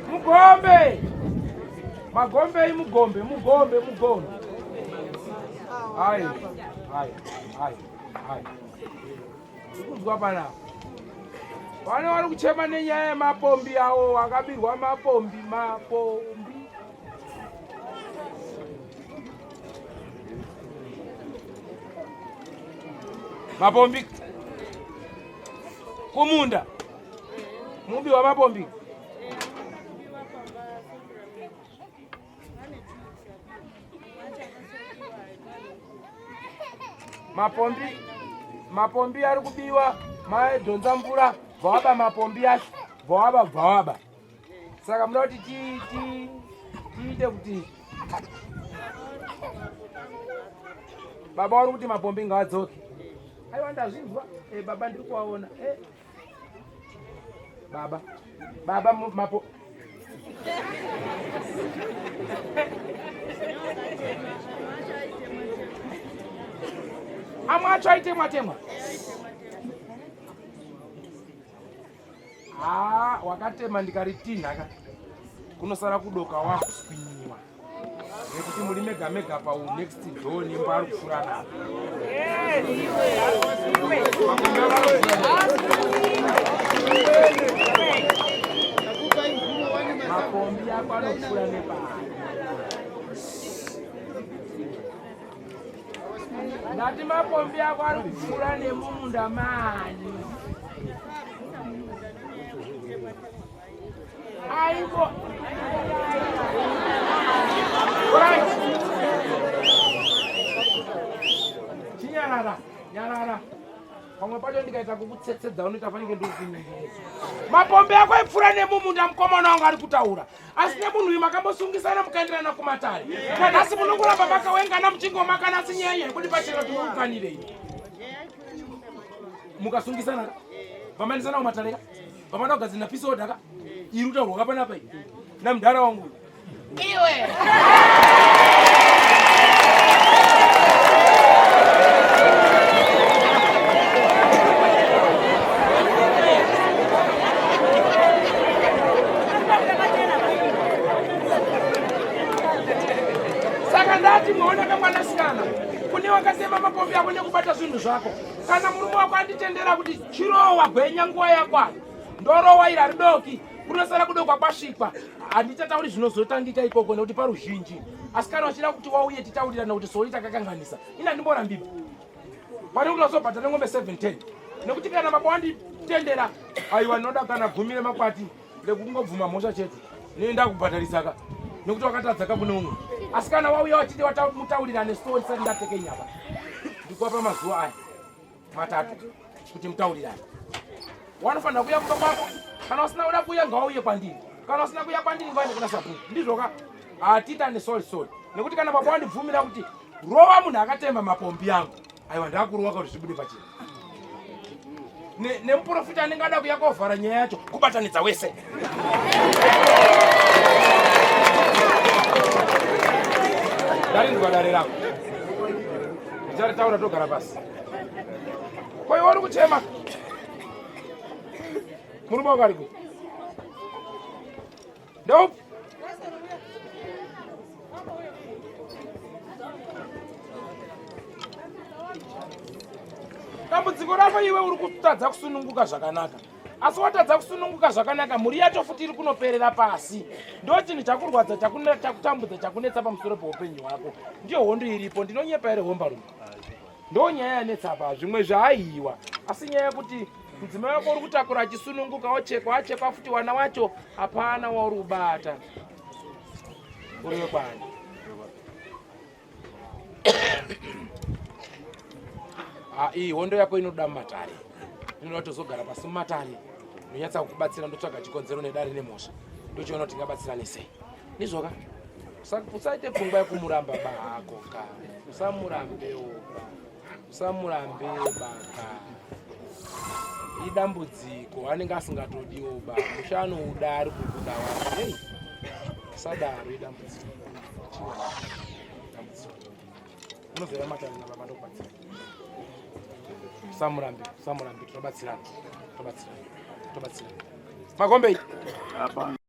Mugombe. Magombei mugombe, mugombe, mugombe. Hai, hai, hai, hai. Ndikunzwa panapa. Vane vari kuchema nenyaya yemapombi awo akabirwa mapombi, mapombi. Mapombi kumunda mubi wamapombi mapombi mapombi ari kubiwa maedhonza mvura bvawaba mapombi acho bvawaba bvawaba saka muda kuti tiite kuti baba vari kuti mapombi ngaadzoke aiwa ndazvinzwa eh, baba ndiri kuvaona eh. baba baba mapo amwe acho aitemwa temwa haa wakatema ndikaritinha ka kunosara kudoka wakuswinyiwa nekuti muri mega mega pau next door nemba ari kufurana makombi ako anopfura nepaa Ndati mapombi ako ari kupfuura nemumunda mani. Aibo. Right. Chinyarara, nyarara. Pamwe pacho ndikaita kukutsetsedza unoita fanike ndikukunyengedza. Mapombi ako aipfuura nemumunda mukomana wangu ari kutaura. asi nemunhu uyu makambosungisana mukaenderana kumatare nanhasi munongoramba makawengana muchingomakana asi nyaya iyi haibudi pachena kuti murukanirei mukasungisana vamaendesana kumatare ka vamada kugadzirina peace order ka iri kutaurwa ka panapa iyi namudhara wangu iwe Saka ndati maona kamwanasikana kune wakasema mapombi ako nekubata zvinhu zvako. Kana murume wako anditendera kuti chirowa gwenya nguva yakwana ndorowa iri haridoki kunosara kudokwa kwasvikwa handichatauri zvinozotangika ikoko nekuti paruzhinji asi kana uchida kuti wauye titaurirana kuti sori takakanganisa ini handimborambiba pane kuti wazobhadhara ngombe 710 nekuti kana baba wanditendera aiwa ndinoda kana gumi remakwati rekungobvuma mhosva chete nenda kubhadharisaka nekuti wakatadza ka kune umwe asi kana wauya wachiti mutaurirane so ndisati ndatekenyaba ndikuapa mazuva aya matatu kuti mutaurirane wanofanira kuuya kumba kwako kana usina kuda kuuya ngawauye kwandiri kana usina kuuya kwandiri ngaende kuna sabhuku ndizvoka hatiitane sorry sorry nekuti kana baba wandibvumira kuti rova munhu akatemba mapombi yangu aiwa ndakurowa kuti zvibude pachena nemuprofita anenge ada kuya kovhara nyaya yacho kubatanidza wese ndarinzwa dare rako ndicharitaura togara pasi ko iwe uri kuchema murume wako ariko ndeupi dambudziko rako iwe uri kutadza kusununguka zvakanaka asi watadza kusununguka zvakanaka mhuri yacho futi iri kunoperera pasi ndo chinhu chakurwadza chakutambudza chakunetsa pamusoro peupenyu hwako ndiyo hondo iripo ndinonyepa here hombarume ndo nyaya yanetsa apa zvimwe zvaaiwa asi nyaya yekuti mudzimai wako uri kutakura achisununguka ochekwa achekwa futi wana wacho hapana wauri kubata uri wekwani ah, iyi hondo yako inoda mumatare inoda tozogara pasi mumatare ndonyatsa kukubatsira ndotsvaga chikonzero nedare nemhosva ndochiona kuti tingabatsirane sei ndizvoka usaite pfungwa yekumuramba bahako ka usamurambewo ba usamurambe baka idambudziko anenge asingatodiwo ba musha anouda ari kukuda wako hei usadaro idambudziko dambudziko unozoya matare nababa ndokubatsira. Samurambi, samurambi, tobatsirana. Tobatsirana. Tobatsirana. Makombe. Hapana.